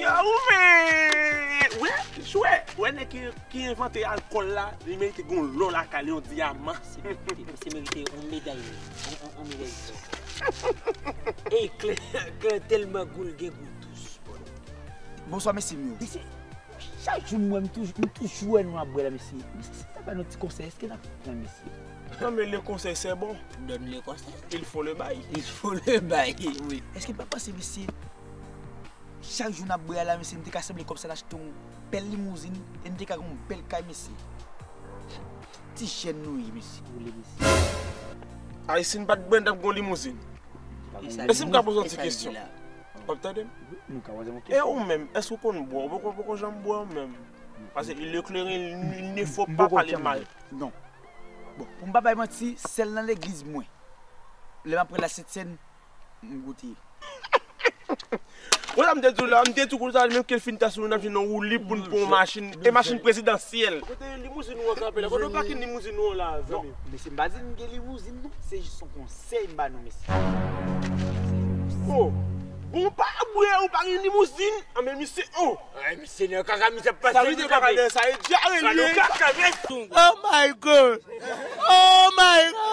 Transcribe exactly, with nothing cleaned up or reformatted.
Yo, men! Wè, jwè! Wè nèg ki, ki envante alkòl la, li merite gon lò lakay li, yon dyaman. Misye merite, misye merite yon meday, yon, yon, yon meday dò. Ey, Clé, Clé tèlman gou l gen gou dous. Bonswa, mesye m yo. Mesye, chak jou m wè m toujou, m toujou wè nou ap bwè la, mesye. Mesye, si m ta ba nou ti konsèy, èske n ap pran, mesye? Non, mais le conseil, c'est bon. Donne le conseil. Il faut le bail. Il faut le bail, wi. Èske n pa panse, mesye, chak jou n ap bwè a la, mesye, n te ka sanble kòm si n achte yon bèl limouzin e n te ka gen yon bèl kay, mesye. Ti jèn nou ye, mesye. Ayisyen pa t bwè, n t ap gen yon limouzin. Èske m ka poze yon ti kesyon? W ap tande m? E ou menm, èske w konn bwè? Ou poko, poko janm bwè ou menm? Paske le clairin, il ne faut pas parler mal. Non. Bon, pou m pa bay manti, sèl nan legliz mwen. Lè m ap pran la Sent Sèn, m goute. Konsa m te di w la, m te di w konsa, menm ke l fin ta sou nou, n ap jwenn yon woulib pou n pran yon machin, e machin prezidansyèl. Kote limouzin ou an kanpe la? Kote w pake limouzin ou an la, zanmi? Non, mesye, m pa di n gen limouzin, non. Se jis yon konsèy m ba nou, mesye. Oh, bon, ou pa bwè, ou pa gen limouzin. Ah, men misye, oh. Ay, misye nan kaka, misye ap pase. Sa vle di kaka nan sa, e dyare li ye. Kaka, men. Oh my God. Oh my God.